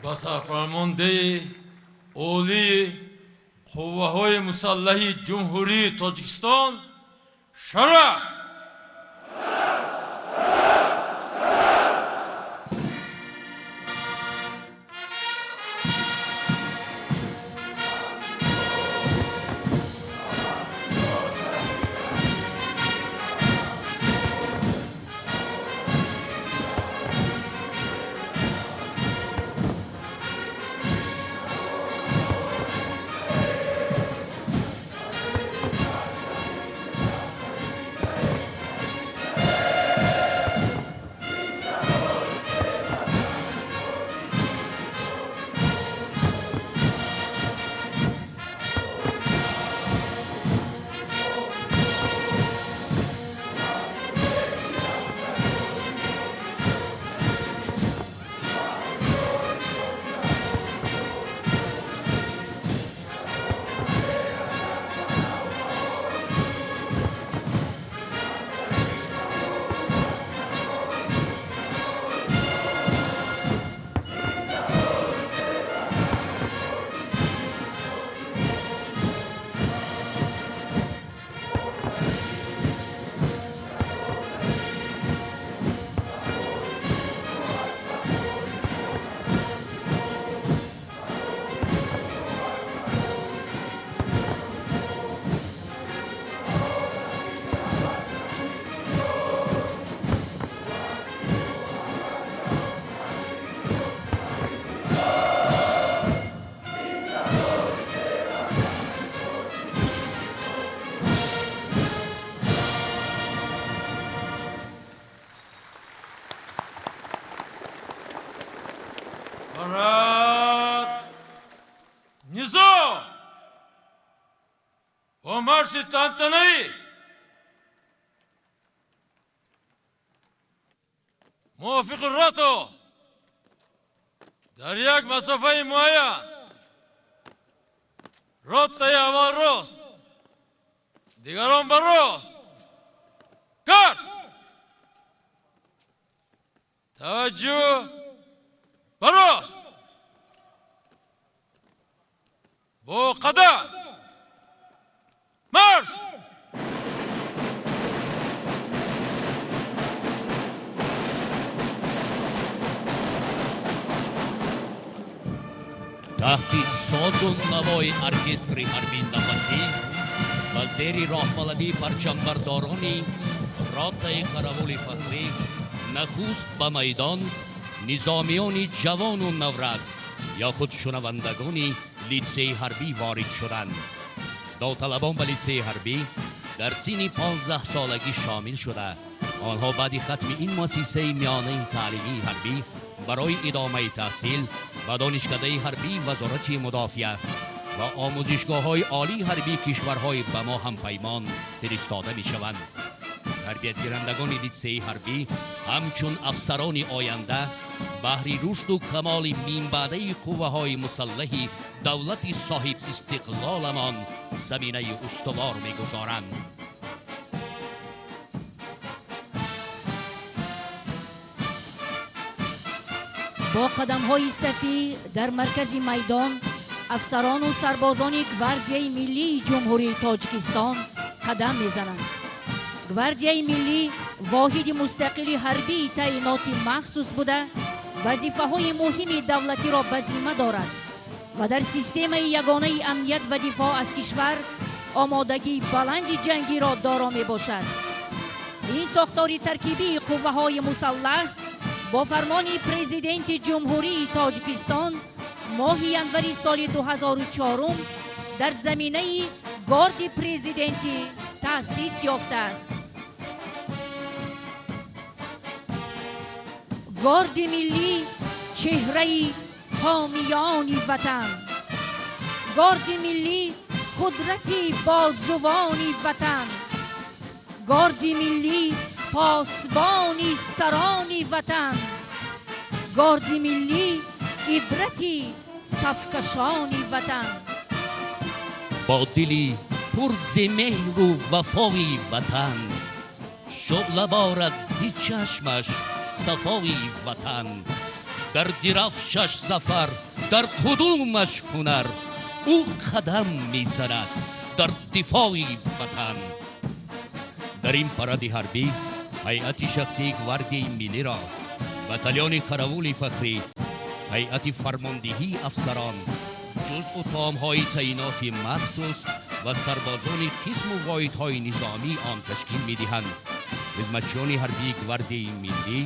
Ба сарфармондеҳи олии қувваҳои мусаллаҳи Ҷумҳурии Тоҷикистон шараф! Парад! Низом! Бо марши тантанаӣ! Мувофиқи рото дар як масофаи муайян, ротаи аввал рост, дигарон ба рост. Кард! Таваҷҷӯҳ, ба рост! Бо қадам! Марш! Таҳти созу навои оркестри ҳарбии нафасӣ ва зери роҳбаладии парчамбардорони ротаи қаравули фахрӣ нахуст ба майдон низомиёни ҷавону наврас ё худ шунавандагони литсеи ҳарбӣ ворид шуданд. Довталабон ба литсеи ҳарбӣ дар синни 15-солагӣ шомил шуда, онҳо баъди хатми ин муассисаи миёнаи таълимии ҳарбӣ барои идомаи таҳсил ба донишкадаи ҳарбии Вазорати мудофиа ва омӯзишгоҳҳои олии ҳарбии кишварҳои ба мо ҳампаймон фиристода мешаванд. Тарбиятгирандагони литсеи ҳарбӣ ҳамчун афсарони оянда баҳри рушду камоли минбаъдаи қувваҳои мусаллаҳи давлати соҳибистиқлоламон заминаи устувор мегузоранд. Бо қадамҳои сафӣ дар маркази майдон афсарону сарбозони Гвардияи миллии Ҷумҳурии Тоҷикистон қадам мезананд. Гвардияи миллӣ воҳиди мустақили ҳарбии таъиноти махсус буда, вазифаҳои муҳими давлатиро ба зимма дорад ва дар системаи ягонаи амният ва дифоъ аз кишвар омодагии баланди ҷангиро доро мебошад. Ин сохтори таркибии қувваҳои мусаллаҳ бо фармони Президенти Ҷумҳурии Тоҷикистон моҳи январи соли 2004 дар заминаи Горди президентӣ таъсис ёфтааст. Горди миллӣ чеҳраи ҳомиёни ватан, Горди миллӣ қудрати бозувони ватан, Горди миллӣ посбони сарони ватан, Горди миллӣ ибрати сафкашони ватан. Бо дили пур зи меҳру вафои ватан, шӯъла борад зи чашмаш сафои ватан. Дар дирафшаш зафар, дар қудумаш ҳунар, ӯ қадам мезанад дар дифои ватан. Дар ин паради ҳарбӣ ҳайати шахсии гвардияи миллиро, батальони қаравули фахрӣ, ҳайати фармондиҳии афсарон, ҷузъу тоомҳои таъиноти махсус ва сарбозони қисму воҳидҳои низомии он ташкил медиҳанд. Хизматчиёни ҳарбии гвардияи миллӣ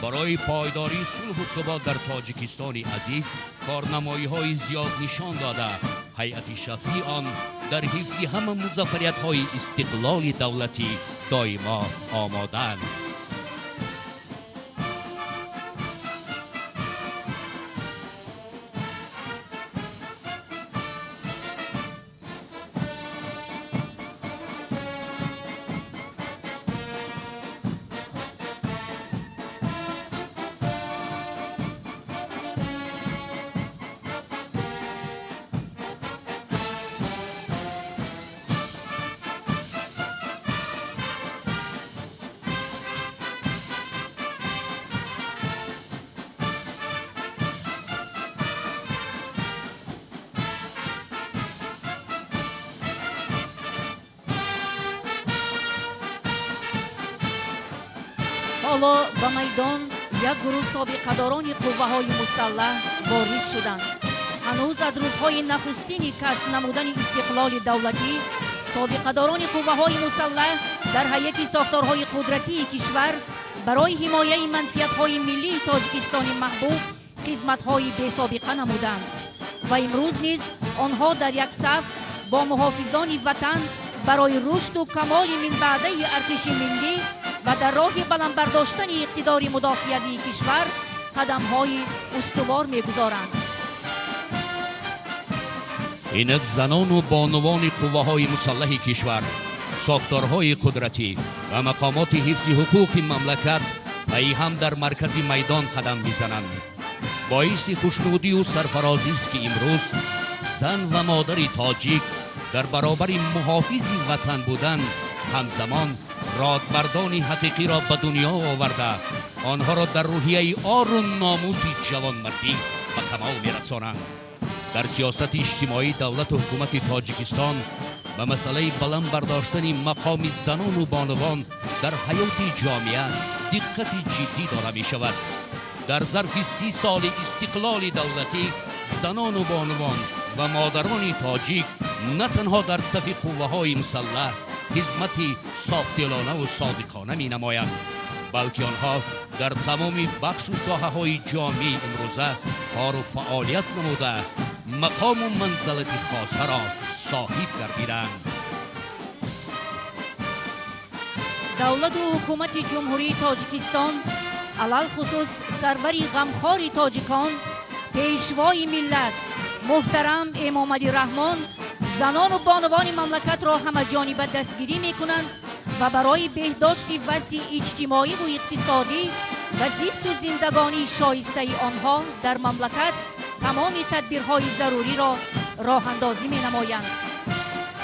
барои пойдории сулҳу субот дар Тоҷикистони азиз корнамоиҳои зиёд нишон дода, ҳайати шахсии он дар ҳифзи ҳама музаффариятҳои истиқлоли давлатӣ доимо омодаанд. Ҳоло ба майдон як гурӯҳ собиқадорони қувваҳои мусаллаҳ ворид шуданд. Ҳанӯз аз рӯзҳои нахустини касб намудани истиқлоли давлатӣ собиқадорони қувваҳои мусаллаҳ дар ҳайати сохторҳои қудратии кишвар барои ҳимояи манфиатҳои миллии Тоҷикистони маҳбуб хизматҳои бесобиқа намуданд ва имрӯз низ онҳо дар як саф бо муҳофизони ватан барои рушду камоли минбаъдаи артиши миллӣ ва дар роҳи баландбардоштани иқтидори мудофиавии кишвар қадамҳои устувор мегузоранд. Инак занону бонувони қувваҳои мусаллаҳи кишвар, сохторҳои қудратӣ ва мақомоти ҳифзи ҳуқуқи мамлакат пайи ҳам дар маркази майдон қадам мезананд. Боиси хушнудию сарфарозист, ки имрӯз зан ва модари тоҷик дар баробари муҳофизи ватан будан ҳамзамон родмардони ҳақиқиро ба дунё оварда, онҳоро дар рӯҳияи ору номуси ҷавонмардӣ ба камол мерасонанд. Дар сиёсати иҷтимоии давлату ҳукумати Тоҷикистон ба масъалаи баланд бардоштани мақоми занону бонувон дар ҳаёти ҷомеа диққати ҷиддӣ дода мешавад. Дар зарфи 30 соли истиқлоли давлатӣ занону бонувон ва модарони тоҷик на танҳо дар сафи қувваҳои мусаллаҳ хизмати софдилонаву содиқона менамоянд, балки онҳо дар тамоми бахшу соҳаҳои ҷомеаи имрӯза кору фаъолият намуда, мақому манзалати хосаро соҳиб гардиданд. Давлату ҳукумати Ҷумҳурии Тоҷикистон, алалхусус сарвари ғамхори тоҷикон, пешвои миллат муҳтарам Эмомалӣ Раҳмон занону бонувони мамлакатро ҳамаҷониба дастгирӣ мекунанд ва барои беҳдошти вазъи иҷтимоиву иқтисодӣ ва зисту зиндагонии шоистаи онҳо дар мамлакат тамоми тадбирҳои заруриро роҳандозӣ менамоянд.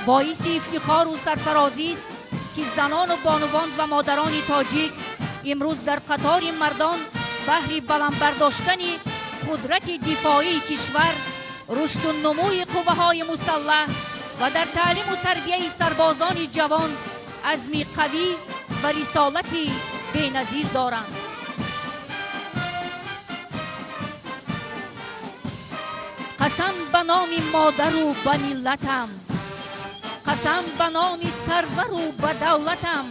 Боиси ифтихору сарфарозист, ки занону бонувон ва модарони тоҷик имрӯз дар қатори мардон баҳри баланд бардоштани қудрати дифоии кишвар, рушду нумӯи қувваҳои мусаллаҳ ва дар таълиму тарбияи сарбозони ҷавон азми қавӣ ва рисолати беназир доранд. Қасам ба номи модару ба миллатам, қасам ба номи сарвару ба давлатам,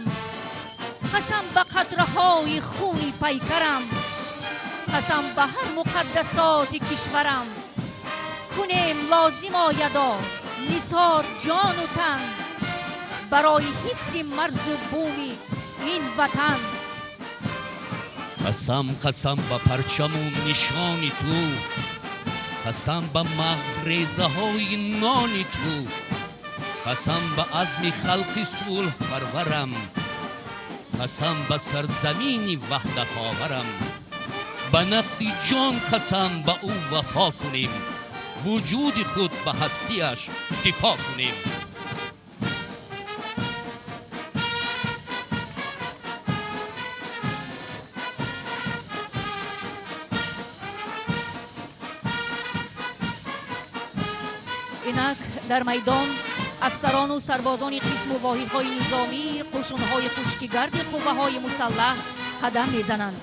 қасам ба қатраҳои хуни пайкарам, қасам ба ҳар муқаддасоти кишварам. Кунем лозим оядо нисор ҷону тан барои ҳифзи марзу буми ин ватан. Қасам, қасам ба парчаму нишони ту, қасам ба мағзрезаҳои нони ту, қасам ба азми халқи сулҳпарварам, қасам ба сарзамини ваҳдатоварам. Ба нақди ҷон қасам ба ӯ вафо кунем, вуҷуди худ ба ҳастиаш дифоъ кунем. Инак дар майдон афсарону сарбозони қисму воҳидҳои низомии қӯшунҳои хушкигарди қувваҳои мусаллаҳ қадам мезананд.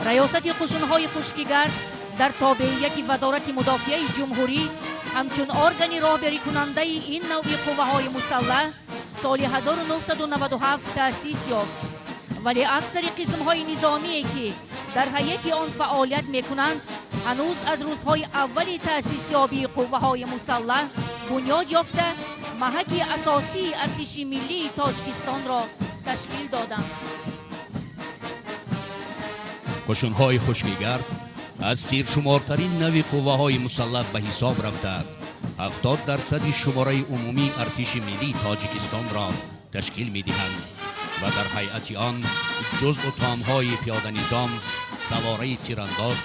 Раёсати қӯшунҳои хушкигард дар тобеияти Вазорати мудофиаи ҷумҳурӣ ҳамчун органи роҳбарикунандаи ин навъи қувваҳои мусаллаҳ соли 1997 таъсис ёфт, вале аксари қисмҳои низомие, ки дар ҳайати он фаъолият мекунанд, ҳанӯз аз рӯзҳои аввали таъсисёбии қувваҳои мусаллаҳ бунёд ёфта, маҳаки асосии артиши миллии Тоҷикистонро ташкил доданд. Қӯшунҳои хушкигард аз сершумортарин нави қувваҳои мусаллаҳ ба ҳисоб рафта, 70% шумораи умумии артиши миллии Тоҷикистонро ташкил медиҳанд ва дар ҳайати он ҷузъу томҳои пиёданизом, савораи тирандоз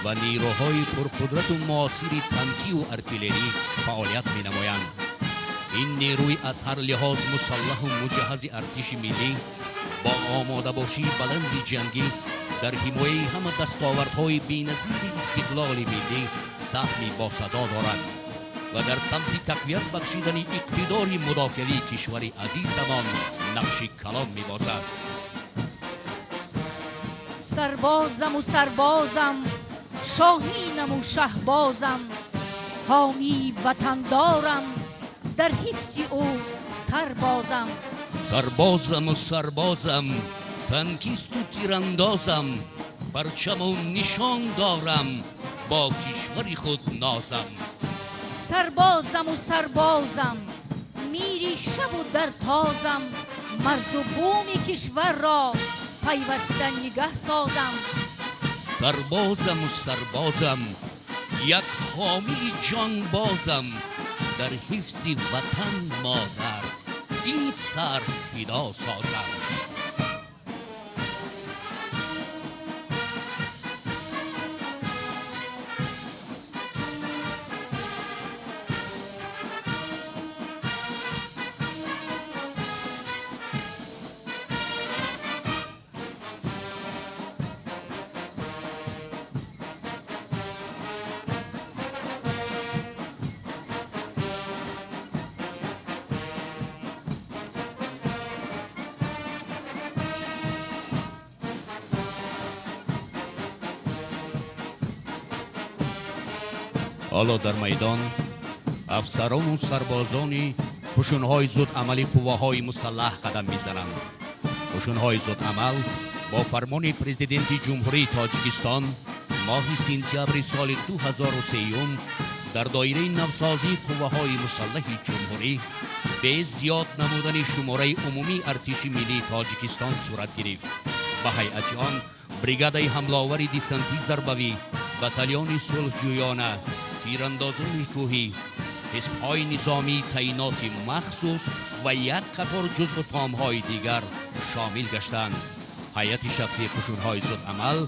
ва нерӯҳои пурқудрату муосири танкию артиллерӣ фаъолият менамоянд. Ин нерӯи аз ҳар лиҳоз мусаллаҳу муҷаҳҳази артиши миллӣ бо омодабошии баланди ҷангӣ дар ҳимояи ҳама дастовардҳои беназири истиқлоли миллӣ саҳми босазо дорад ва дар самти тақвият бахшидани иқтидори мудофиавии кишвари азизамон нақши калон мебозад. Сарбозаму сарбозам, шоҳинаму шаҳбозам, ҳомии ватандорам, дар ҳифзи ӯ сарбозам. Сарбозаму сарбозам, танкисту тирандозам, парчаму нишон дорам, бо кишвари худ нозам. Сарбозаму сарбозам, мири шабу дар тозам, марзу буми кишварро пайваста нигаҳ созам. Сарбозаму сарбозам, як ҳомии ҷонбозам, дар ҳифзи ватан модар ин сар фидо созам. Ҳоло дар майдон афсарону сарбозони қӯшунҳои зудамали қувваҳои мусаллаҳ қадам мезананд. Қӯшунҳои зудамал бо фармони Президенти Ҷумҳурии Тоҷикистон моҳи сентябри соли 2003 дар доираи навсозии қувваҳои мусаллаҳи ҷумҳурӣ бе зиёд намудани шумораи умумии артиши миллии Тоҷикистон сурат гирифт. Ба ҳайати он бригадаи ҳамловари десантӣ зарбавӣ, батальони сулҳҷӯёна, тирандозони кӯҳӣ, ҳизбҳои низомии таъиноти махсус ва як қатор ҷузъу томҳои дигар шомил гаштанд. Ҳайати шахсии қӯшунҳои зудамал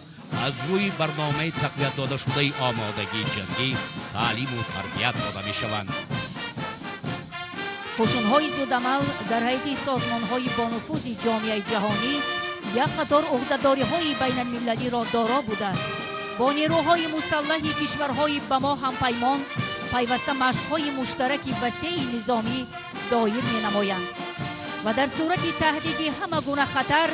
аз рӯи барномаи тақвият додашудаи омодагии ҷангӣ таълиму тарбият дода мешаванд. Қӯшунҳои зудамал дар ҳайати созмонҳои бонуфузи ҷомеаи ҷаҳонӣ як қатор ӯҳдадориҳои байналмилалиро доро буда, бо нерӯҳои мусаллаҳи кишварҳои ба мо ҳампаймон пайваста машқҳои муштараки васеи низомӣ доир менамоянд ва дар сурати таҳдиди ҳама гуна хатар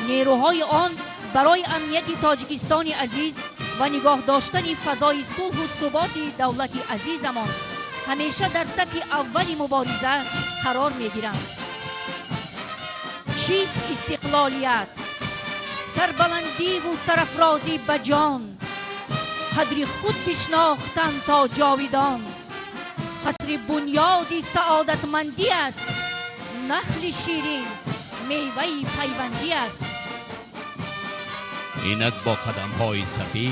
нерӯҳои он барои амнияти Тоҷикистони азиз ва нигоҳ доштани фазои сулҳу суботи давлати азизамон ҳамеша дар сафи аввали мубориза қарор мегиранд. Чист истиқлолият? Сарбаландиву сарафрозӣ ба ҷон, қадри худ бишнохтан то ҷовидон. Қасри бунёди саодатмандӣ аст, нахли ширин меваи пайвандӣ аст. Инак бо қадамҳои сафӣ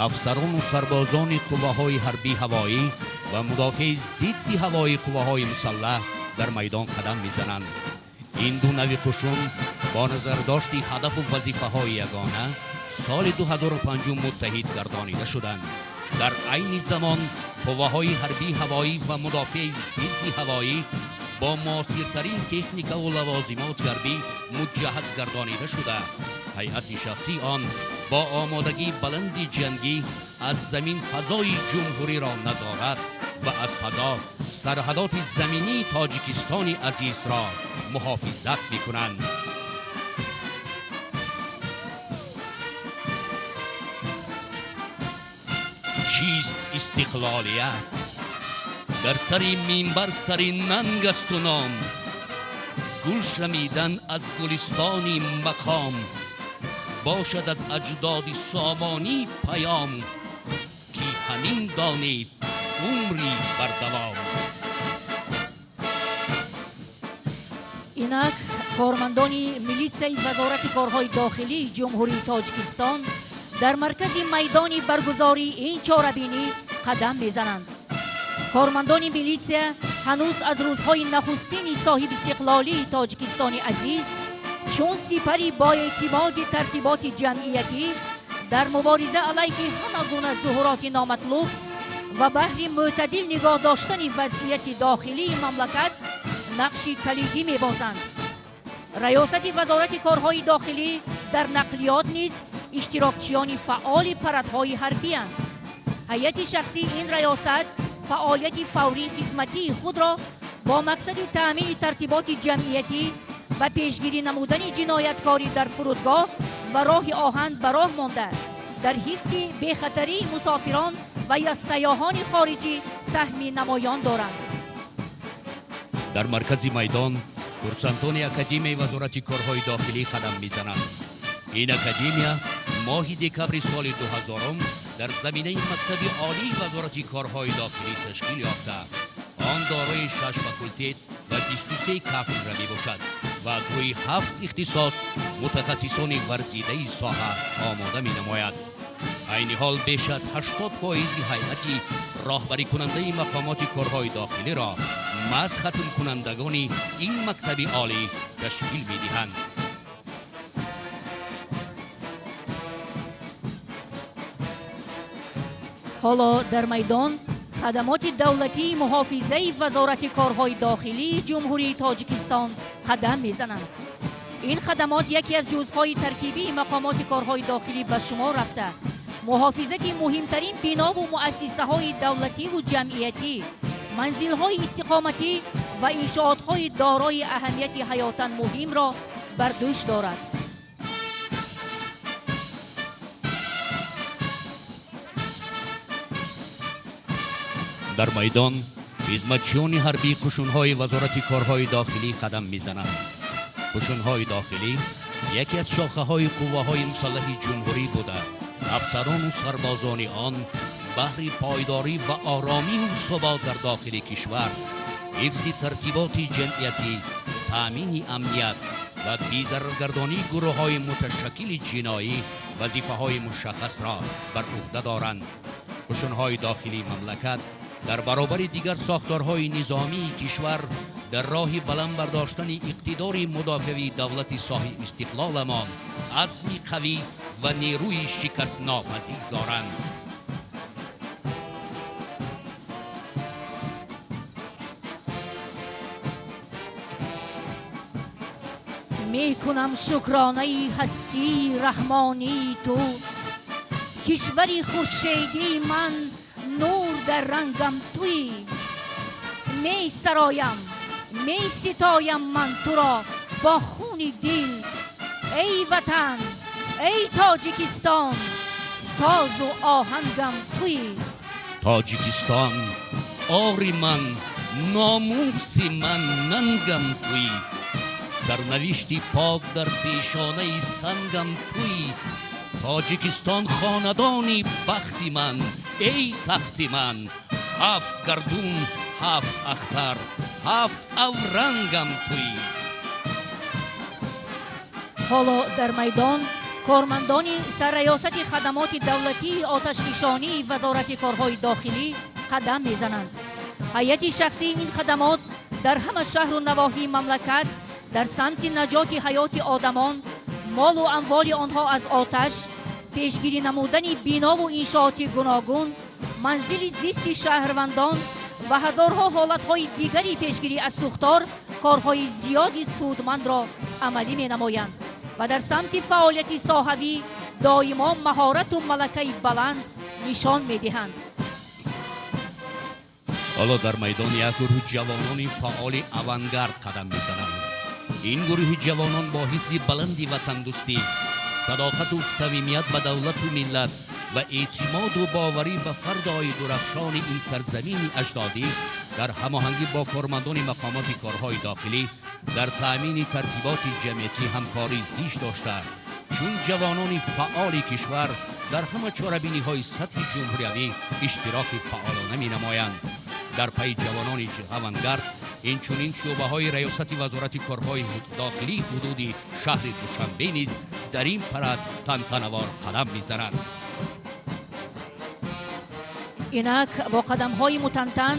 афсарону сарбозони қувваҳои ҳарбии ҳавоӣ ва мудофиаи зидди ҳавоии қувваҳои мусаллаҳ дар майдон қадам мезананд. Ин ду нави қушун бо назардошти ҳадафу вазифаҳои ягона соли 2005 муттаҳид гардонида шуданд. Дар айни замон қувваҳои ҳарбии ҳавоӣ ва мудофиаи зидди ҳавоӣ бо муосиртарин техникаву лавозимоти ҳарбӣ муҷаҳҳаз гардонида шуда, ҳайати шахсии он бо омодагии баланди ҷангӣ аз замин фазои ҷумҳуриро назорат ва аз фазо Сарҳадоти заминии Тоҷикистони азизро муҳофизат мекунанд. Чист истиқлолият? Дар сари минбар сари нанг асту ном, гул шамидан аз гулистони мақом, бошад аз аҷдоди сомонӣ паём, ки ҳамин донед умри бардавом. Инак кормандони милитсияи Вазорати корҳои дохилии Ҷумҳурии Тоҷикистон дар маркази майдони баргузории ин чорабинӣ қадам мезананд. Кормандони милитсия ҳанӯз аз рӯзҳои нахустини соҳибистиқлолии Тоҷикистони азиз чун сипари боэътимоди тартиботи ҷамъиятӣ дар мубориза алайҳи ҳама гуна зуҳуроти номатлуб ва баҳри мӯътадил нигоҳ доштани вазъияти дохилии мамлакат нақши калидӣ мебозанд. Раёсати Вазорати корҳои дохилӣ дар нақлиёт низ иштирокчиёни фаъоли парадҳои ҳарбиянд. Ҳайати шахсии ин раёсат фаъолияти фаврии хизматии худро бо мақсади таъмини тартиботи ҷамъиятӣ ва пешгирӣ намудани ҷинояткорӣ дар фурудгоҳ ва роҳи оҳан ба роҳ монда, дар ҳифзи бехатарии мусофирон ва ё сайёҳони хориҷӣ саҳми намоён доранд. Дар маркази майдон курсантони Академияи Вазорати корҳои дохилӣ қадам мезананд. Ин академия моҳи декабри соли 2000 дар заминаи мактаби олии Вазорати корҳои дохилӣ ташкил ёфта. Он дорои 6 факултет ва 23 кафедра мебошад ва аз рӯи 7 ихтисос мутахассисони варзидаи соҳа омода менамояд. Айни ҳол беш аз 80% ҳайати роҳбарикунандаи мақомоти корҳои дохилиро маҳз хатмкунандагони ин мактаби олӣ ташкил медиҳанд. Ҳоло дар майдон хадамоти давлатии муҳофизаи Вазорати корҳои дохилии Ҷумҳурии Тоҷикистон қадам мезананд. Ин хадамот яке аз ҷузъҳои таркибии мақомоти корҳои дохилӣ ба шумор рафта, муҳофизати муҳимтарин бинову муассисаҳои давлативу ҷамъиятӣ, манзилҳои истиқоматӣ ва иншоотҳои дорои аҳамияти ҳаётан муҳимро бар дӯш дорад. Дар майдон хизматчиёни ҳарбии қушунҳои Вазорати корҳои дохилӣ қадам мезананд. Қушунҳои дохилӣ яке аз шохаҳои қувваҳои мусаллаҳи ҷумҳурӣ буда, афсарону сарбозони он баҳри пойдорӣ ва оромию субот дар дохили кишвар, ҳифзи тартиботи ҷамъиятӣ, таъмини амният ва безараргардонии гурӯҳҳои муташаккили ҷиноӣ вазифаҳои мушаххасро бар ӯҳда доранд. Қушунҳои дохилии мамлакат дар баробари дигар сохторҳои низомии кишвар дар роҳи баланд бардоштани иқтидори мудофиавии давлати соҳибистиқлоламон азми қавӣ ва нерӯи шикастнопазир доранд. Мекунам шукронаи ҳастии раҳмонии ту, кишвари хуршедии ман нур дар рангам туӣ. Месароям, меситоям ман туро бо хуни дил, эй ватан, эй Тоҷикистон, созу оҳангам туӣ. Тоҷикистон, ори ман, номуси ман, нангам туӣ. Сарнавишти пок дар пешонаи сангам туӣ. Тоҷикистон хонадони бахти ман, эй тахти ман, ҳафт гардун, ҳафт ахтар, ҳафт аврангам туӣ. Ҳоло дар майдон кормандони сарраёсати хадамоти давлатии оташнишонии Вазорати корҳои дохилӣ қадам мезананд. Ҳайати шахсии ин хадамот дар ҳама шаҳру навоҳии мамлакат дар самти наҷоти ҳаёти одамон, молу амволи онҳо аз оташ, пешгирӣ намудани бинову иншооти гуногун, манзили зисти шаҳрвандон ва ҳазорҳо ҳолатҳои дигари пешгирӣ аз сӯхтор корҳои зиёди судмандро амалӣ менамоянд ва дар самти фаъолияти соҳавӣ доимо маҳорату малакаи баланд нишон медиҳанд. Ҳоло дар майдон як гурӯҳи ҷавонони фаъоли авангард қадам мезананд. Ин гурӯҳи ҷавонон бо ҳисси баланди ватандӯстӣ, садоқату самимият ба давлату миллат ва эътимоду боварӣ ба фардои дурахшони ин сарзамини аҷдодӣ дар ҳамоҳангӣ бо кормандони мақомоти корҳои дохилӣ дар таъмини тартиботи ҷамъиятӣ ҳамкорӣ зич дошта, чун ҷавонони фаъоли кишвар дар ҳама чорабиниҳои сатҳи ҷумҳуриявӣ иштироки фаъолона менамоянд. Дар пайи ҷавонони авангард инчунин шӯъбаҳои раёсати вазорати корҳои дохилии ҳудуди шаҳри Душанбе низ дар ин парад тантанавор қадам мезананд. Инак бо қадамҳои мутантан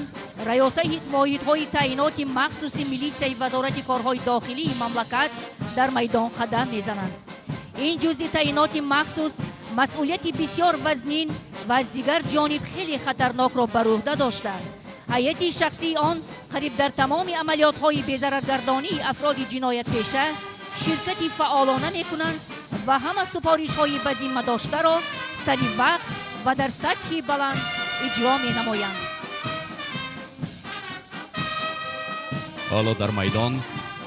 раёсаи воҳидҳои таъиноти махсуси милитсияи вазорати корҳои дохилии мамлакат дар майдон қадам мезананд. Ин ҷузъи таъиноти махсус масъулияти бисёр вазнин ва аз дигар ҷониб хеле хатарнокро бар уҳда дошта, ҳайати шахсии он қариб дар тамоми амалиётҳои безараргардонии афроди ҷиноятпеша ширкати фаъолона мекунанд ва ҳама супоришҳои ба зимма доштаро сари вақт ва дар сатҳи баланд иҷро менамоянд. Ҳоло дар майдон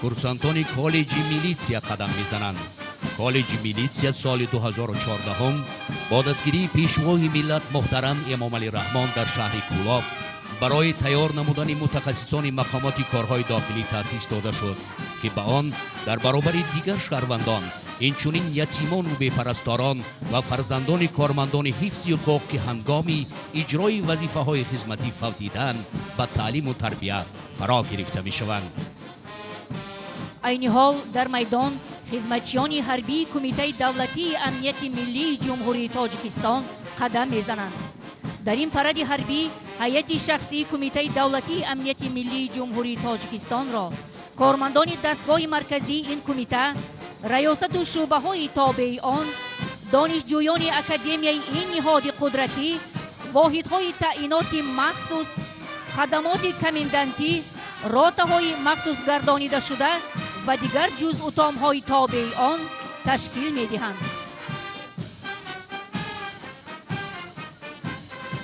курсантони коллеҷи милитсия қадам мезананд. Коллеҷи милитсия соли 2014 бо дастгирии пешвои миллат муҳтарам Эмомалӣ Раҳмон дар шаҳри Кӯлоб барои тайёр намудани мутахассисони мақомоти корҳои дохилӣ таъсис дода шуд, ки ба он дар баробари дигар шаҳрвандон инчунин ятимону бепарасторон ва фарзандони кормандони ҳифзи ҳуқуқ, ки ҳангоми иҷрои вазифаҳои хизматӣ фавтидаанд, ба таълиму тарбия фаро гирифта мешаванд. Айни ҳол дар майдон хизматчиёни ҳарбии Кумитаи давлатии амнияти миллии Ҷумҳурии Тоҷикистон қадам мезананд. Дар ин паради ҳарбӣ ҳайати шахсии Кумитаи давлатии амнияти миллии Ҷумҳурии Тоҷикистонро кормандони дастгоҳи марказии ин кумита, раёсату шӯъбаҳои тобеи он, донишҷӯёни академияи ин ниҳоди қудратӣ, воҳидҳои таъиноти махсус, хадамоти комендантӣ, ротаҳои махсус гардонидашуда ва дигар ҷузъутомҳои тобеи он ташкил медиҳанд.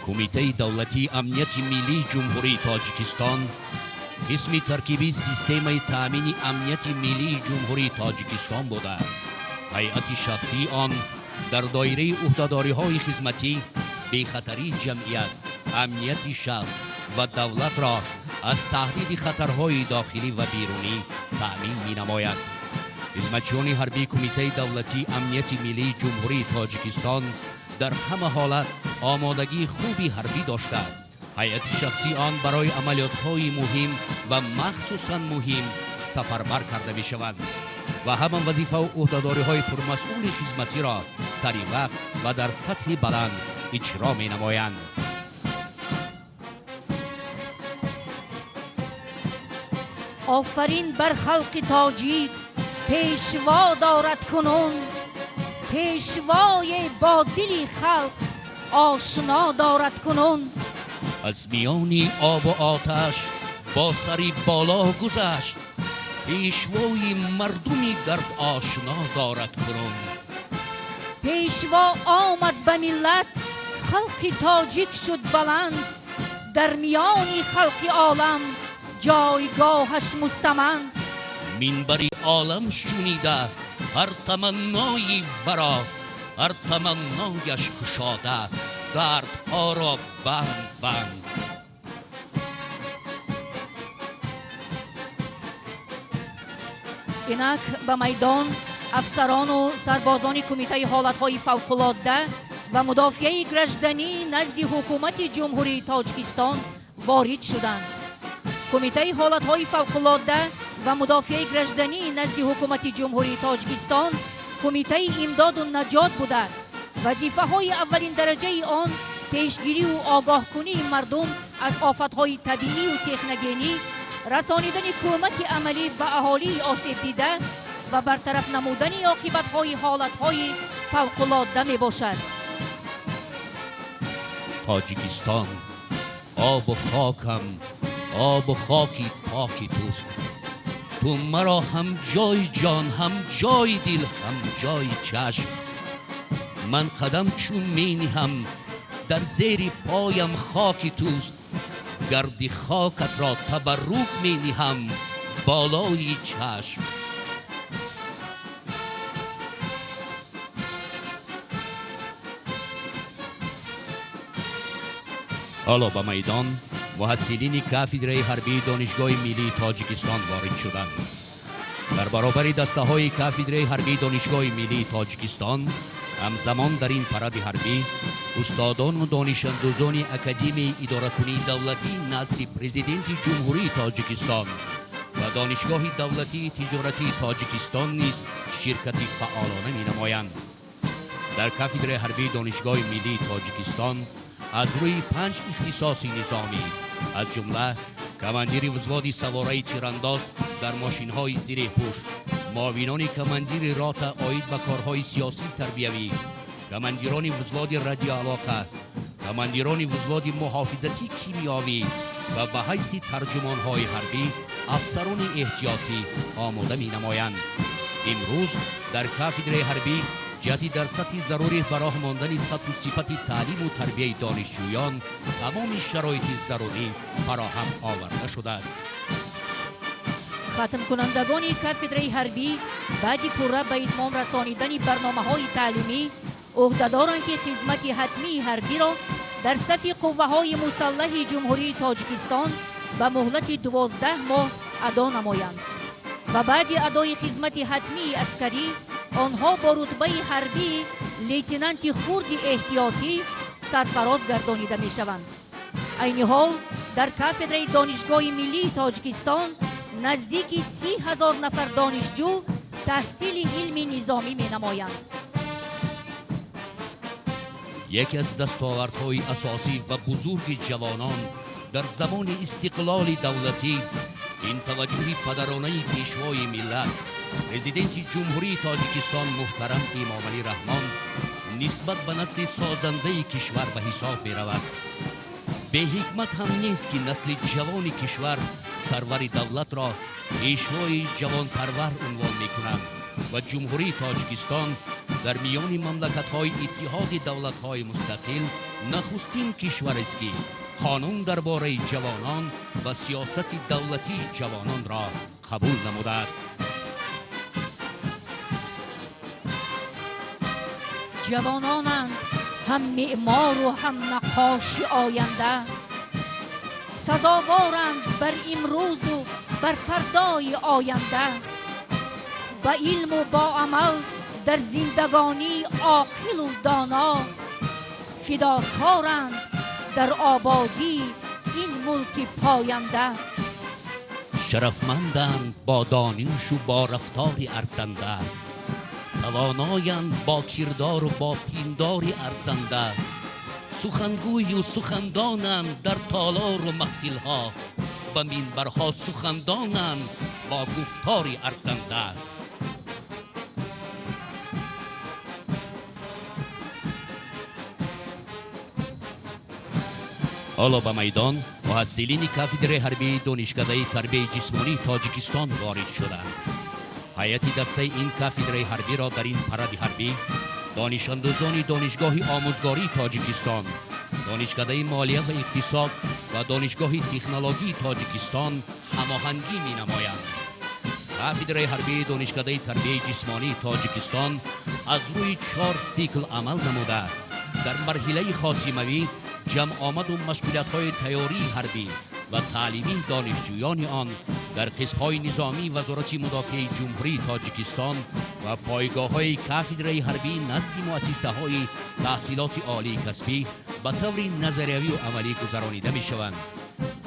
Кумитаи давлатии амнияти миллии Ҷумҳурии Тоҷикистон қисми таркибии системаи таъмини амнияти миллии Ҷумҳурии Тоҷикистон буда, ҳайати шахсии он дар доираи ӯҳдадориҳои хизматӣ бехатарии ҷамъият, амнияти шахс ва давлатро аз таҳдиди хатарҳои дохилӣ ва берунӣ таъмин менамояд. Хизматчиёни ҳарбии Кумитаи давлатии амнияти миллии Ҷумҳурии Тоҷикистон дар ҳама ҳолат омодагии хуби ҳарбӣ дошта, ҳайати шахсии он барои амалиётҳои муҳим ва махсусан муҳим сафарбар карда мешаванд ва ҳама вазифаву ӯҳдадориҳои пурмасъули хизматиро сари вақт ва дар сатҳи баланд иҷро менамоянд. Офарин бар халқи тоҷик, пешво дорад кунун, пешвое бо дили халқ ошно дорад кунун. Аз миёни обу оташ бо сари боло гузашт, пешвои мардуми дардошно дорад кунун. Пешво омад ба миллат, халқи тоҷик шуд баланд, дар миёни халқи олам ҷойгоҳаш мустаманд. Минбари олам шунида ҳар таманнои варо, ҳар таманнояш кушода дардҳоро банд банд. Инак ба майдон афсарону сарбозони Кумитаи ҳолатҳои фавқулодда ва мудофиаи гражданӣ назди ҳукумати Ҷумҳурии Тоҷикистон ворид шуданд. Кумитаи ҳолатҳои фавқулодда ва мудофиаи гражданӣ назди ҳукумати Ҷумҳурии Тоҷикистон кумитаи имдоду наҷот буда, вазифаҳои аввалиндараҷаи он пешгирию огоҳкунии мардум аз офатҳои табиию техногенӣ, расонидани кӯмаки амалӣ ба аҳолии осебдида ва бартараф намудани оқибатҳои ҳолатҳои фавқулодда мебошад. Тоҷикистон, обу хокам, обу хоки поки туст. Ту маро ҳам ҷои ҷон, ҳам ҷои дил, ҳам ҷои чашм. Ман қадам чун мениҳам, дар зери поям хоки туст. Гарди хокатро табаррук мениҳам болои чашм. Ҳоло ба майдон муҳассилини кафедраи ҳарбии Донишгоҳи миллии Тоҷикистон ворид шуданд. Дар баробари дастаҳои кафедраи ҳарбии Донишгоҳи миллии Тоҷикистон ҳамзамон дар ин паради ҳарбӣ устодону донишандӯзони Академияи идоракунии давлатӣ назди Президенти Ҷумҳурии Тоҷикистон ва Донишгоҳи давлатии тиҷоратии Тоҷикистон низ ширкати фаъолона менамоянд. Дар кафедраи ҳарбии Донишгоҳи миллии Тоҷикистон аз рӯи 5 ихтисоси низомӣ, аз ҷумла командири взводи савораи тирандоз дар мошинҳои зиреҳпӯш, муовинони командири рота оид ба корҳои сиёсӣ тарбиявӣ, командирони взводи радиоалоқа, командирони взводи муҳофизатии кимиёвӣ ва ба ҳайси тарҷумонҳои ҳарбӣ афсарони эҳтиётӣ омода менамоянд. Имрӯз дар кафедраи ҳарбӣ ҷиҳати дар сатҳи зарурӣ ба роҳ мондани сатҳу сифати таълиму тарбияи донишҷӯён тамоми шароити зарурӣ фароҳам оварда шудааст. Хатмкунандагони кафедраи ҳарбӣ баъди пурра ба итмом расонидани барномаҳои таълимӣ ӯҳдадоранд, ки хизмати ҳатмии ҳарбиро дар сафи қувваҳои мусаллаҳи Ҷумҳурии Тоҷикистон ба муҳлати 12 моҳ адо намоянд ва баъди адои хизмати ҳатмии аскарӣ онҳо бо рутбаи ҳарбии лейтенанти хурди эҳтиётӣ сарфароз гардонида мешаванд. Айни ҳол дар кафедраи Донишгоҳи миллии Тоҷикистон наздики 30 000 нафар донишҷӯ таҳсили илми низомӣ менамоянд. Яке аз дастовардҳои асосӣ ва бузурги ҷавонон дар замони истиқлоли давлатӣ ин таваҷҷӯҳи падаронаи Пешвои миллат, Президенти Ҷумҳурии Тоҷикистон муҳтарам Эмомалӣ Раҳмон нисбат ба насли созандаи кишвар ба ҳисоб меравад. Беҳикмат ҳам нест, ки насли ҷавони кишвар сарвари давлатро пешвои ҷавонпарвар унвон мекунад ва Ҷумҳурии Тоҷикистон дар миёни мамлакатҳои Иттиҳоди давлатҳои мустақил нахустин кишварест, ки қонун дар бораи ҷавонон ва сиёсати давлатии ҷавононро қабул намудааст. Ҷавононанд ҳам меъмору ҳам наққоши оянда, сазоворанд бар имрӯзу бар фардои оянда. Ба илму бо амал дар зиндагонӣ оқилу доно, фидокоранд дар ободии ин мулки поянда. Шарафманданд бо донишу бо рафтори арзанда, тавоноянд бо кирдору бо пиндори арзанда, сухангӯю сухандонанд дар толору маҳфилҳо, ба минбарҳо сухандонанд бо гуфтори арзанда. Ҳоло ба майдон муҳассилини кафедраи ҳарбии Донишкадаи тарбияи ҷисмонии Тоҷикистон ворид шуданд. Ҳайати дастаи ин кафедраи ҳарбиро дар ин паради ҳарбӣ донишандӯзони Донишгоҳи омӯзгории Тоҷикистон, Донишкадаи молия ва иқтисод ва Донишгоҳи технологии Тоҷикистон ҳамоҳангӣ менамоянд. Кафедраи ҳарбии Донишкадаи тарбияи ҷисмонии Тоҷикистон аз рӯи чор сикл амал намуда, дар марҳилаи хотимавӣ ҷамъомаду машғулиятҳои тайёрии ҳарбӣ ва таълимии донишҷӯёни он дар қисмҳои низомии Вазорати мудофиаи Ҷумҳурии Тоҷикистон ва пойгоҳҳои кафедраи ҳарбии назди муассисаҳои таҳсилоти олии касбӣ ба таври назариявию амалӣ гузаронида мешаванд.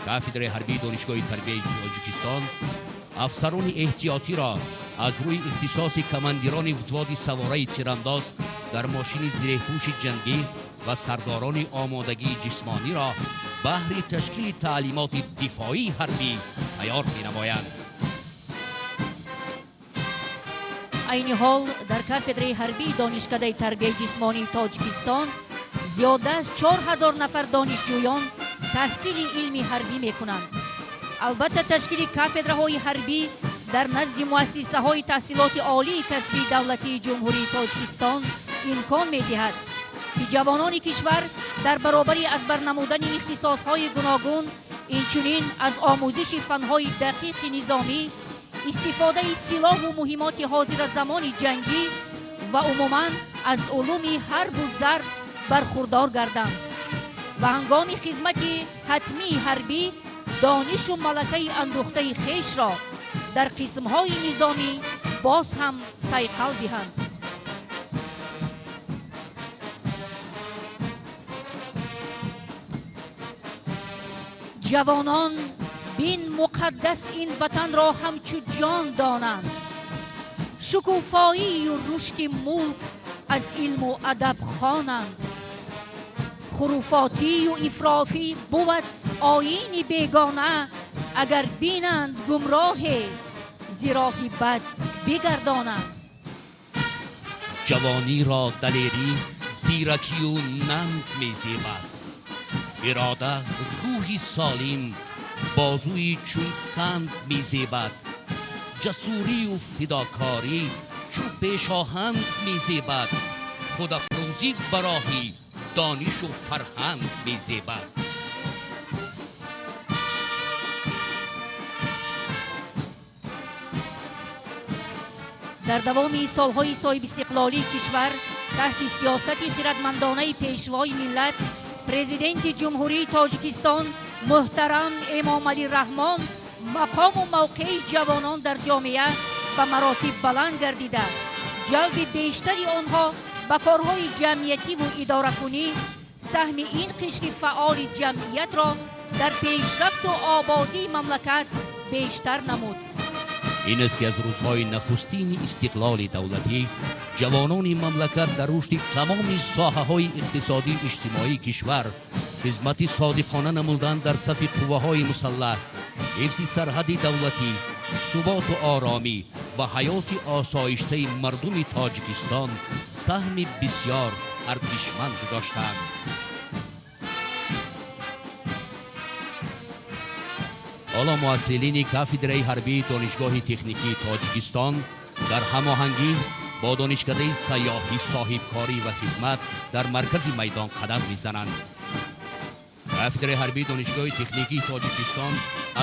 Кафедраи ҳарбии Донишгоҳи тарбияи Тоҷикистон афсарони эҳтиётиро аз рӯи ихтисоси командирони взводи савораи тирандоз дар мошини зиреҳпӯши ҷангӣ ва сардорони омодагии ҷисмониро баҳри ташкили таълимоти дифоии ҳарбӣ тайёр менамоянд. Айни ҳол дар кафедраи ҳарбии Донишкадаи тарбияи ҷисмонии Тоҷикистон зиёда аз 4000 нафар донишҷӯён таҳсили илми ҳарбӣ мекунанд. Албатта, ташкили кафедраҳои ҳарбӣ дар назди муассисаҳои таҳсилоти олии касбии давлатии Ҷумҳурии Тоҷикистон имкон медиҳад, ки ҷавонони кишвар дар баробари аз бар намудани ихтисосҳои гуногун Инчунин аз омӯзиши фанҳои дақиқи низомӣ, истифодаи силоҳу муҳимоти ҳозиразамони ҷангӣ ва умуман аз улуми ҳарбу зарб бархурдор гарданд ва ҳангоми хизмати ҳатмии ҳарбӣ донишу малакаи андӯхтаи хешро дар қисмҳои низомӣ боз ҳам сайқал диҳанд. Ҷавонон бин муқаддас ин ватанро ҳамчу ҷон донанд, шукуфоию рушди мулк аз илму адаб хонанд. Хуруфотию ифрофӣ бувад оини бегона, агар бинанд гумроҳе зи роҳи бад бигардонанд. Ҷавониро далерӣ, зиракию нанг мезебад, ирода, рӯҳи солим, бозуи чун санд мезебад, ҷасурию фидокорӣ чу пешоҳанг мезебад, худафрӯзӣ ба роҳи донишу фарҳанг мезебад. Дар давоми солҳои соҳибистиқлолии кишвар таҳти сиёсати хиратмандонаи пешвои миллат, президенти Ҷумҳурии Тоҷикистон муҳтарам Эмомалӣ Раҳмон, мақому мавқеи ҷавонон дар ҷомеа ба маротиб баланд гардида, ҷалби бештари онҳо ба корҳои ҷамъиятиву идоракунӣ саҳми ин қишри фаъоли ҷамъиятро дар пешрафту ободии мамлакат бештар намуд. Ин аст, ки аз рӯзҳои нахустини истиқлоли давлатӣ ҷавонони мамлакат дар рушди тамоми соҳаҳои иқтисодию иҷтимоии кишвар хизмати содиқона намудан дар сафи қувваҳои мусаллаҳ, ҳифзи сарҳади давлатӣ, суботу оромӣ ва ҳаёти осоиштаи мардуми Тоҷикистон саҳми бисьёр арзишманд гузоштанд. Ҳоло муҳассилини кафедраи ҳарбии Донишгоҳи техникии Тоҷикистон дар ҳамоҳангӣ бо Донишкадаи сайёҳӣ, соҳибкорӣ ва хизмат дар маркази майдон қадам мезананд. Кафедраи ҳарбии Донишгоҳи техникии Тоҷикистон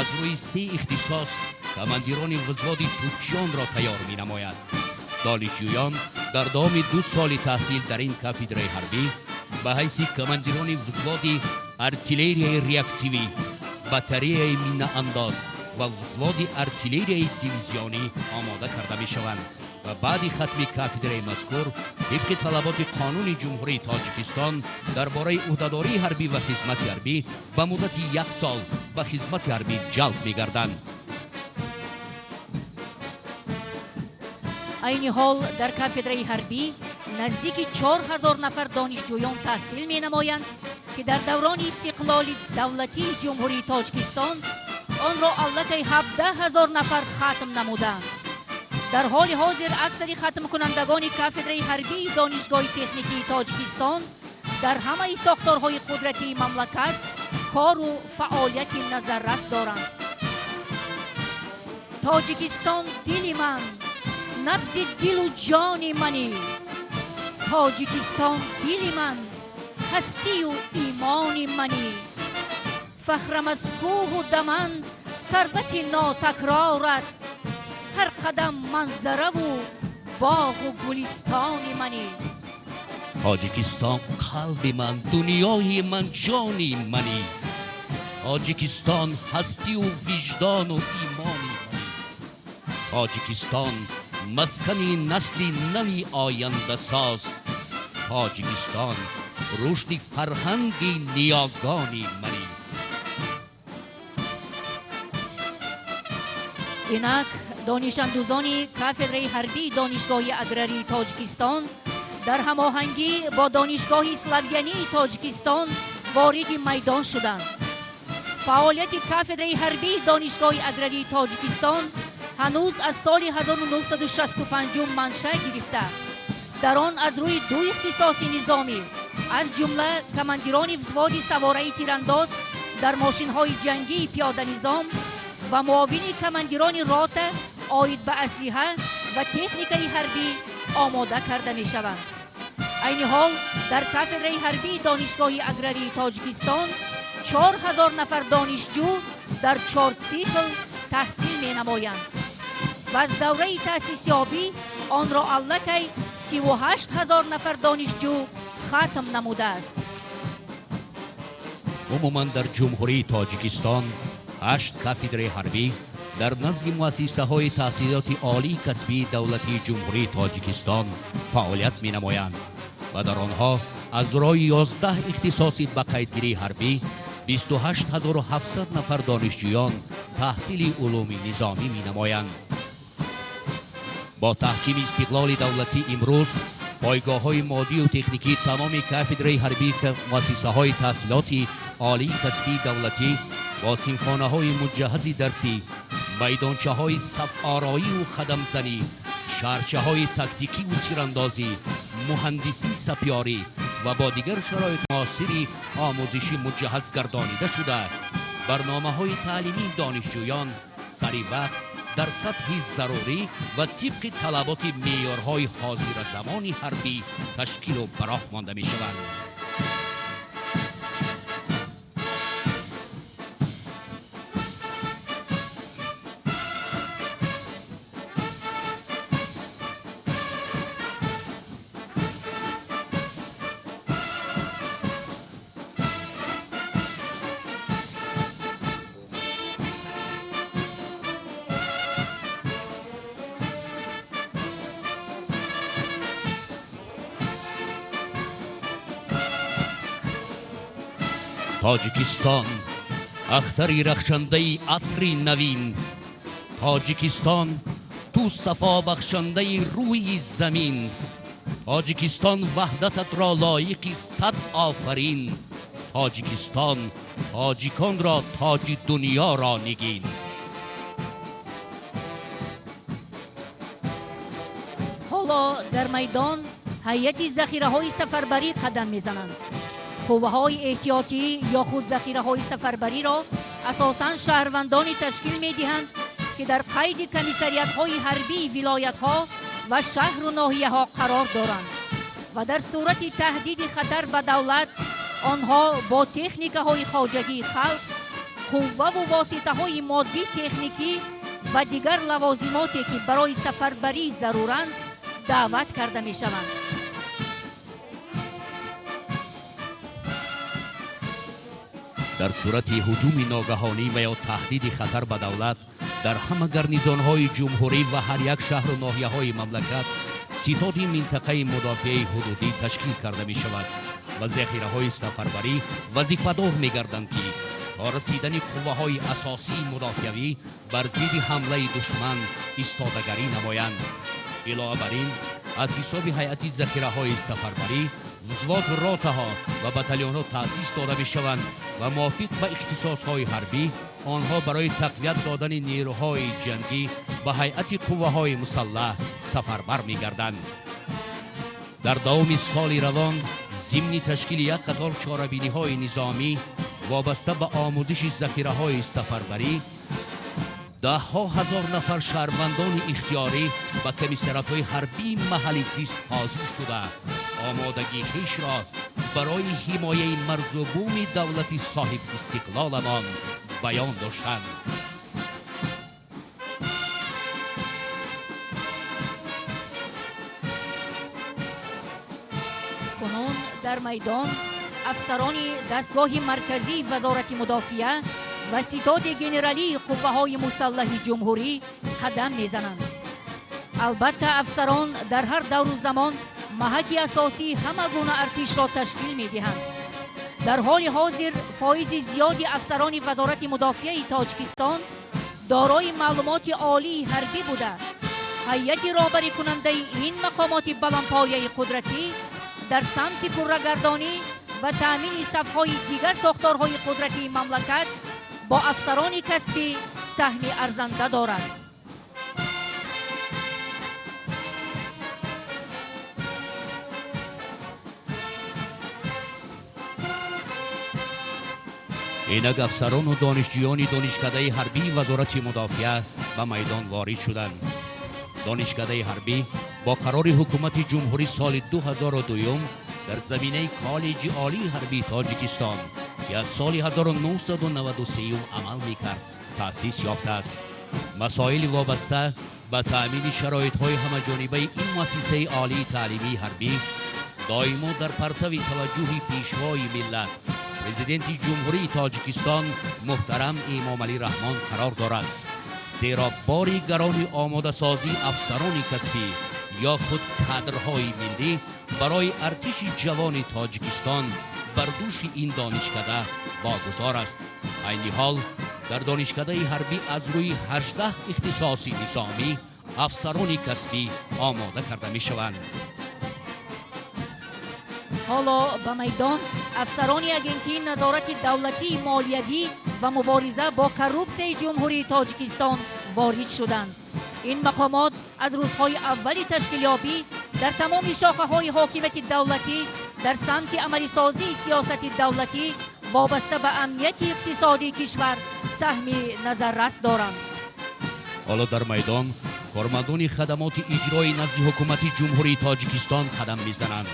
аз рӯи се ихтисос командирони взводи тӯпчиёнро тайёр менамояд. Донишҷӯён дар давоми 2 соли таҳсил дар ин кафедраи ҳарбӣ ба ҳайси командирони взводи артиллерияи реактивӣ, батареяи минаандоз ва взводи артиллерияи дивизионӣ омода карда мешаванд ва баъди хатми кафедраи мазкур тибқи талаботи Қонуни Ҷумҳурии Тоҷикистон дар бораи ӯҳдадории ҳарбӣ ва хизмати ҳарбӣ ба муддати як сол ба хизмати ҳарбӣ ҷалб мегарданд. Айни ҳол дар кафедраи ҳарбӣ наздики 4000 нафар донишҷӯён таҳсил менамоянд, ки дар даврони истиқлоли давлатии Ҷумҳурии Тоҷикистон онро аллакай 17 000 нафар хатм намуданд. Дар ҳоли ҳозир аксари хатмкунандагони кафедраи ҳарбии Донишгоҳи техникии Тоҷикистон дар ҳамаи сохторҳои қудратии мамлакат кору фаъолияти назаррас доранд. Тоҷикистон дили ман, набзи дилу ҷони манӣ. Тоҷикистон дили ман, ҳастию имони манӣ. Фахрам аз кӯҳу даман, сарвати нотакрорат, ҳар қадам манзараву боғу гулистони манӣ. Тоҷикистон қалби ман, дунёи ман, ҷони манӣ. Тоҷикистон ҳастию виҷдону имони манӣ. Тоҷикистон маскани насли нави ояндасоз. Тоҷикистон рушди фарҳанги ниёгони манӣ. Инак донишандӯзони кафедраи ҳарбии Донишгоҳи аграрии Тоҷикистон дар ҳамоҳангӣ бо Донишгоҳи славянии Тоҷикистон вориди майдон шуданд. Фаъолияти кафедраи ҳарбии Донишгоҳи аграрии Тоҷикистон ҳанӯз аз соли 1965 маншаъ гирифта. Дар он аз рӯи ду ихтисоси низомӣ, аз ҷумла командирони взводи савораи тирандоз дар мошинҳои ҷангии пиёданизом ва муовини командирони рота оид ба аслиҳа ва техникаи ҳарбӣ омода карда мешаванд. Айни ҳол дар кафедраи ҳарбии Донишгоҳи аграрии Тоҷикистон 4000 нафар донишҷӯ дар 4 цикл таҳсил менамоянд ва аз давраи таъсисёбӣ онро аллакай 38 000 нафар донишҷӯ хатм намудааст. Умуман дар Ҷумҳурии Тоҷикистон 8 кафедраи ҳарбӣ дар назди муассисаҳои таҳсилоти олии касбии давлатии Ҷумҳурии Тоҷикистон фаъолият менамоянд ва дар онҳо аз роҳи 11 ихтисоси ба қайдгирии ҳарбӣ 28 700 нафар донишҷӯён таҳсили улуми низомӣ менамоянд. Бо таҳкими истиқлоли давлатӣ имрӯз пойгоҳҳои моддию техникии тамоми кафедраи ҳарбии муассисаҳои таҳсилоти олии касбии давлатӣ бо синфхонаҳои муҷаҳҳази дарсӣ, майдончаҳои сафороию хадамзанӣ, шаҳрчаҳои тактикиву тирандозӣ, муҳандисӣ, сапёрӣ ва бо дигар шароит муосири омӯзишӣ муҷаҳҳаз гардонида шуда, барномаҳои таълимии донишҷӯён сари вақт дар сатҳи зарурӣ ва тибқи талаботи меъёрҳои ҳозиразамони ҳарбӣ ташкилу ба роҳ монда мешаванд. Тоҷикистон, ахтари рахшандаи асри навин, Тоҷикистон, ту сафобахшандаи рӯи замин, Тоҷикистон, ваҳдататро лоиқи сад офарин, Тоҷикистон, тоҷиконро тоҷи дунёро нигин. Ҳоло дар майдон ҳайати захираҳои сафарбарӣ қадам мезананд. Қувваҳои эҳтиётӣ ё худ захираҳои сафарбариро асосан шаҳрвандоне ташкил медиҳанд, ки дар қайди комиссариятҳои ҳарбии вилоятҳо ва шаҳру ноҳияҳо қарор доранд ва дар сурати таҳдиди хатар ба давлат онҳо бо техникаҳои хоҷагии халқ, қувваву воситаҳои моддӣ, техникӣ ва дигар лавозимоте, ки барои сафарбарӣ заруранд, даъват карда мешаванд. Дар сурати ҳуҷуми ногаҳонӣ ва ё таҳдиди хатар ба давлат дар ҳама гарнизонҳои ҷумҳурӣ ва ҳар як шаҳру ноҳияҳои мамлакат ситоди минтақаи мудофиаи ҳудудӣ ташкил карда мешавад ва захираҳои сафарбарӣ вазифадор мегарданд, ки то расидани қувваҳои асосии мудофиавӣ бар зидди ҳамлаи душман истодагарӣ намоянд. Илова бар ин, аз ҳисоби ҳайати захираҳои сафарбарӣ взвод, ротаҳо ва батальонҳо таъсис дода мешаванд ва мувофиқ ба ихтисосҳои ҳарбӣ онҳо барои тақвият додани нерӯҳои ҷангӣ ба ҳайати қувваҳои мусаллаҳ сафарбар мегарданд. Дар давоми соли равон зимни ташкили як қатор чорабиниҳои низомӣ вобаста ба омӯзиши захираҳои сафарбарӣ даҳҳо ҳазор нафар шаҳрвандони ихтиёрӣ ба комиссариятҳои ҳарбии маҳалли зист ҳозир шуда, омодагии хешро барои ҳимояи марзу буми давлати соҳибистиқлоламон баён доштанд. Кунун дар майдон афсарони дастгоҳи марказии Вазорати мудофиа ва ситоди генералии қувваҳои мусаллаҳи ҷумҳурӣ қадам мезананд. Албатта, афсарон дар ҳар давру замон маҳаки асосии ҳама гуна артишро ташкил медиҳанд. Дар ҳоли ҳозир фоизи зиёди афсарони Вазорати мудофиаи Тоҷикистон дорои маълумоти олии ҳарбӣ буда, ҳайати роҳбарикунандаи ин мақомоти баландпояи қудратӣ дар самти пуррагардонӣ ва таъмини сафҳои дигар сохторҳои қудратии мамлакат бо афсарони касбӣ саҳми арзанда дорад. Инак афсарону донишҷӯёни донишкадаи ҳарбии Вазорати мудофиа ба майдон ворид шуданд. Донишкадаи ҳарбӣ бо қарори ҳукумати ҷумҳурӣ соли 2002 дар заминаи Коллеҷи олии ҳарбии Тоҷикистон ки аз соли 1993 амал мекард, таъсис ёфтааст. Масоили вобаста ба таъмини шароитҳои ҳамаҷонибаи ин муассисаи олии таълимии ҳарбӣ доимо дар партави таваҷҷӯҳи Пешвои миллат, Президенти Ҷумҳурии Тоҷикистон муҳтарам Эмомалӣ Раҳмон қарор дорад, зеро бори гарони омодасозии афсарони касбӣ ё худ кадрҳои миллӣ барои артиши ҷавони Тоҷикистон бар дӯши ин донишкада вогузор аст. Айни ҳол дар донишкадаи ҳарбӣ аз рӯи 18 ихтисоси низомӣ афсарони касбӣ омода карда мешаванд. Ҳоло ба майдон афсарони Агентии назорати давлатии молиявӣ ва мубориза бо коррупсияи Ҷумҳурии Тоҷикистон ворид шуданд. Ин мақомот аз рӯзҳои аввали ташкилёбӣ дар тамоми шохаҳои ҳокимияти давлатӣ дар самти амалисозии сиёсати давлатӣ вобаста ба амнияти иқтисодии кишвар саҳми назаррас доранд. Ҳоло дар майдон кормандони хадамоти иҷрои назди Ҳукумати Ҷумҳурии Тоҷикистон қадам мезананд.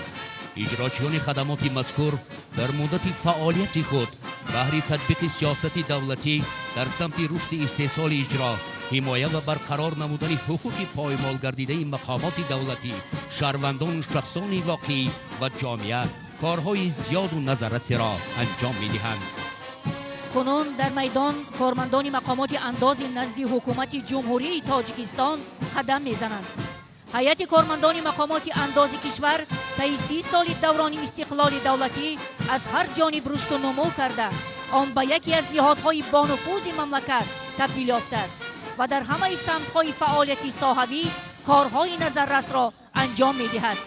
Иҷрочиёни хадамоти мазкур дар муддати фаъолияти худ баҳри татбиқи сиёсати давлатӣ дар самти рушди истеҳсоли иҷро, ҳимоя ва барқарор намудани ҳуқуқи поймолгардидаи мақомоти давлатӣ, шаҳрвандону шахсони воқеӣ ва ҷомеа корҳои зиёду назаррасеро анҷом медиҳанд. Кунун дар майдон кормандони мақомоти андози назди Ҳукумати Ҷумҳурии Тоҷикистон қадам мезананд. Ҳайати кормандони мақомоти андози кишвар таи 30 соли даврони истиқлоли давлатӣ аз ҳар ҷониб рушду нумӯ карда, он ба яке аз ниҳодҳои бонуфузи мамлакат табдил ёфтааст ва дар ҳамаи самтҳои фаъолияти соҳавӣ корҳои назаррасро анҷом медиҳад.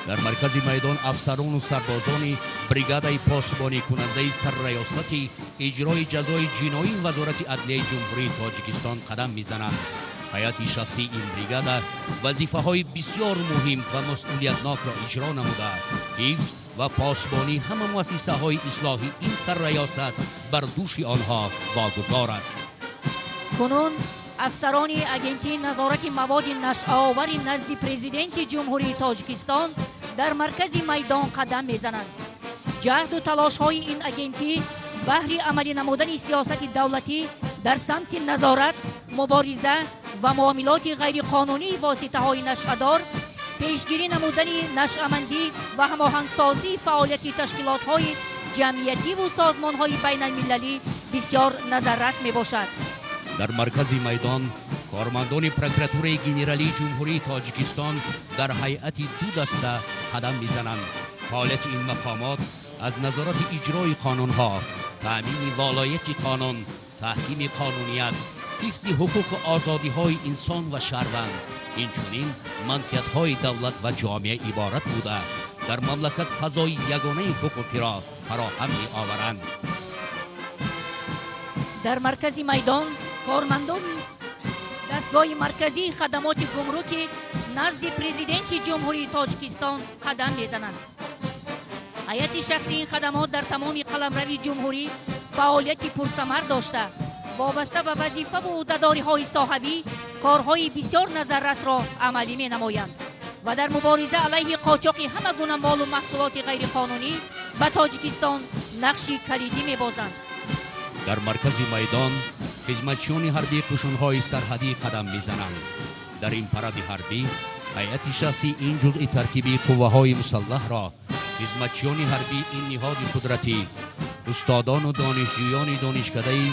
Дар маркази майдон афсарону сарбозони бригадаи посбоникунандаи Сарраёсати иҷрои ҷазои ҷиноии Вазорати адлияи Ҷумҳурии Тоҷикистон қадам мезананд. Ҳайати шахсии ин бригада вазифаҳои бисёр муҳим ва масъулиятнокро иҷро намуда, ҳифз ва посбонии ҳама муассисаҳои ислоҳии ин сарраёсат бар дӯши онҳо вогузор аст. Кунун афсарони Агентии назорати маводи нашъаовари назди Президенти Ҷумҳурии Тоҷикистон дар маркази майдон қадам мезананд. Ҷаҳду талошҳои ин агентӣ баҳри амалӣ намудани сиёсати давлатӣ дар самти назорат, мубориза ва муомилоти ғайриқонунии воситаҳои нашъадор, пешгирӣ намудани нашъамандӣ ва ҳамоҳангсозии фаъолияти ташкилотҳои ҷамъиятиву созмонҳои байналмилалӣ бисёр назаррас мебошад. Дар маркази майдон кормандони Прокуратураи Генералии Ҷумҳурии Тоҷикистон дар ҳайати ду даста қадам мезананд. Фаъолияти ин мақомот аз назорати иҷрои қонунҳо, таъмини волояти қонун, таҳкими қонуният, ҳифзи ҳуқуқу озодиҳои инсон ва шаҳрванд, инчунин манфиатҳои давлат ва ҷомеа иборат буда, дар мамлакат фазои ягонаи ҳуқуқиро фароҳам меоваранд. Дар маркази майдон кормандони дастгоҳи марказии хадамоти гумрукӣ назди Президенти Ҷумҳурии Тоҷикистон қадам мезананд. Ҳайати шахсии ин хадамот дар тамоми қаламрави ҷумҳурӣ фаъолияти пурсамар дошта, вобаста ба вазифаву ӯҳдадориҳои соҳавӣ корҳои бисёр назаррасро амалӣ менамоянд ва дар мубориза алайҳи қочоқи ҳама гуна молу маҳсулоти ғайриқонунӣ ба Тоҷикистон нақши калидӣ мебозанд. Дар маркази майдон хизматчиёни ҳарбии қӯшунҳои сарҳадӣ қадам мезананд. Дар ин паради ҳарбӣ ҳайати шахсии ин ҷузъи таркибии қувваҳои мусаллаҳро хизматчиёни ҳарбии ин ниҳоди қудратӣ, устодону донишҷӯёни донишкадаи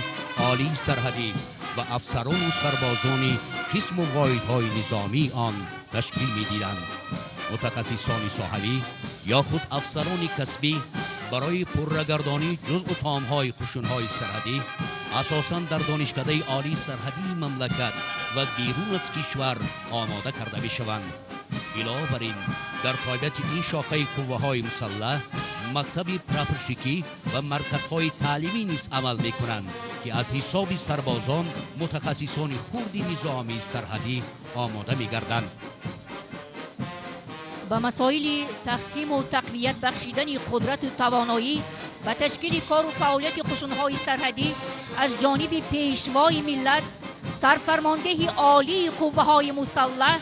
олии сарҳадӣ ва афсарону сарбозони қисму воҳидҳои низомии он ташкил медиданд. Мутахассисони соҳавӣ ё худ афсарони касбӣ барои пуррагардонии ҷузъу томҳои қӯшунҳои сарҳадӣ асосан дар донишкадаи олии сарҳадии мамлакат ва берун аз кишвар омода карда мешаванд. Илова бар ин, дар тобеати ин шохаи қувваҳои мусаллаҳ мактаби прапорщикӣ ва марказҳои таълимӣ низ амал мекунанд, ки аз ҳисоби сарбозон мутахассисони хурди низомии сарҳадӣ омода мегарданд. Ба масоили таҳкиму тақвият бахшидани қудрату тавоноӣ ба ташкили кору фаъолияти қушунҳои сарҳадӣ аз ҷониби Пешвои миллат, Сарфармондеҳи олии қувваҳои мусаллаҳ,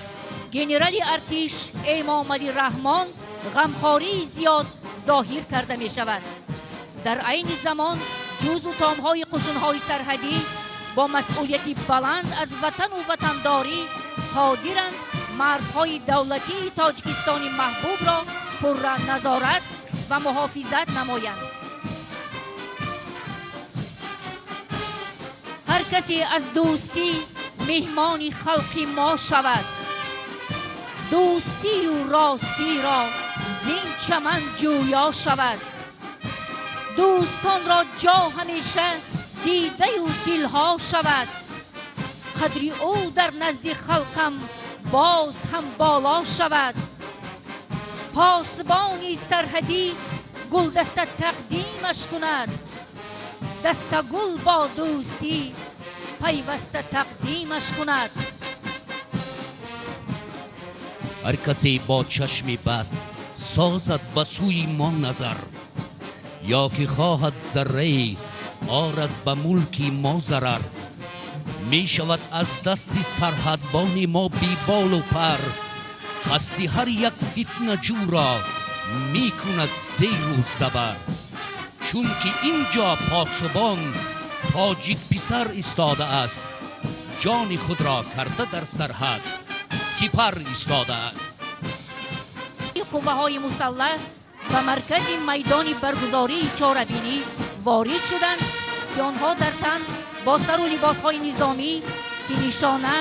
генерали артиш Эмомалӣ Раҳмон ғамхории зиёд зоҳир карда мешавад. Дар айни замон ҷузъу томҳои қушунҳои сарҳадӣ бо масъулияти баланд аз ватану ватандорӣ қодиранд марзҳои давлатии Тоҷикистони маҳбубро пурра назорат ва муҳофизат намоянд. Ҳар касе аз дӯстӣ меҳмони халқи мо шавад, дӯстию ростиро зин чаман ҷӯё шавад. Дӯстонро ҷо ҳамеша дидаю дилҳо шавад. Қадри ӯ дар назди халқам боз ҳам боло шавад. Посбони сарҳадӣ гулдаста тақдимаш кунад, дастагул бо дӯстӣ пайваста тақдимаш кунад. Ҳар касе бо чашми бад созад ба сӯи мо назар, ё ки хоҳад заррае орад ба мулки мо зарар, мешавад аз дасти сарҳадбони мо беболу пар. Қасди ҳар як фитнаҷӯро мекунад зеру забар, чунки ин ҷо посубон тоҷикписар истодааст, ҷони худро карда дар сарҳад сипар истодааст. Қувваҳои мусаллаҳ ба маркази майдони баргузории чорабинӣ ворид шуданд, ки онҳо дар тан бо сару либосҳои низомӣ, ки нишона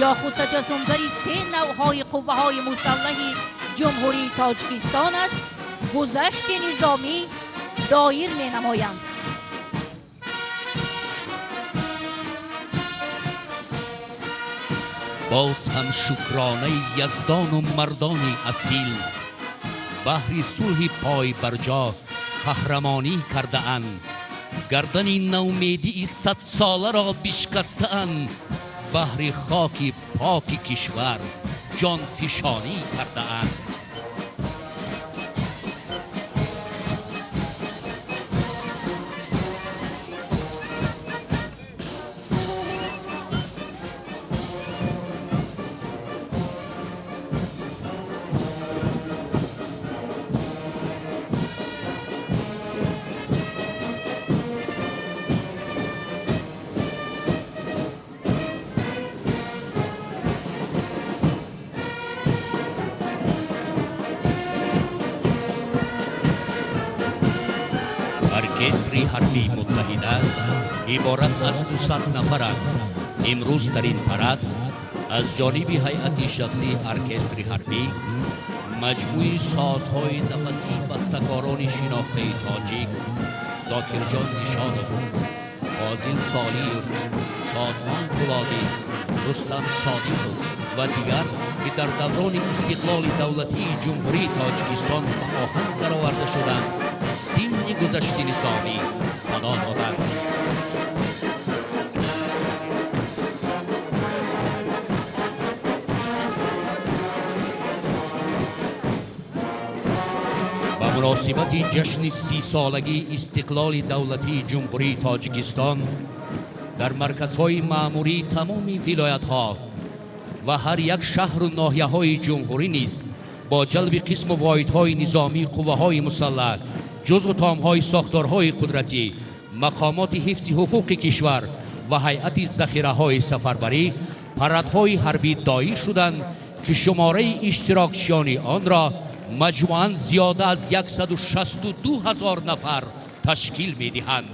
ё худ таҷассумгари се навъҳои қувваҳои мусаллаҳи Ҷумҳурии Тоҷикистон аст, гузашти низомӣ доир менамоянд. Боз ҳам шукронаи яздону мардони асил, баҳри сулҳи пойбарҷо қаҳрамонӣ кардаанд, гардани навмедии садсоларо бишкастаанд, баҳри хоки поки кишвар ҷонфишонӣ кардаанд. Оркестри ҳарбии муттаҳида иборат аз 200 нафаранд. Имрӯз дар ин парад аз ҷониби ҳайати шахсии оркестри ҳарбӣ маҷмӯи созҳои нафасии бастакорони шинохтаи тоҷик Зокирҷон Нишонов, Фозил Солиев, Шодмон Пулодӣ, Рустам Содиқов ва дигар, ки дар даврони истиқлоли давлатии Ҷумҳурии Тоҷикистон ба оҳанг дароварда шуданд, зимни гузашти низомӣ садо доданд. Ба муносибати ҷашни 30-солагии истиқлоли давлатии Ҷумҳурии Тоҷикистон дар марказҳои маъмурии тамоми вилоятҳо ва ҳар як шаҳру ноҳияҳои ҷумҳурӣ низ бо ҷалби қисму воҳидҳои низомии қувваҳои мусаллаҳ, ҷузъу томҳои сохторҳои қудратӣ, мақомоти ҳифзи ҳуқуқи кишвар ва ҳайати захираҳои сафарбарӣ парадҳои ҳарбӣ доир шуданд, ки шумораи иштирокчиёни онро маҷмӯан зиёда аз 162 000 нафар ташкил медиҳанд.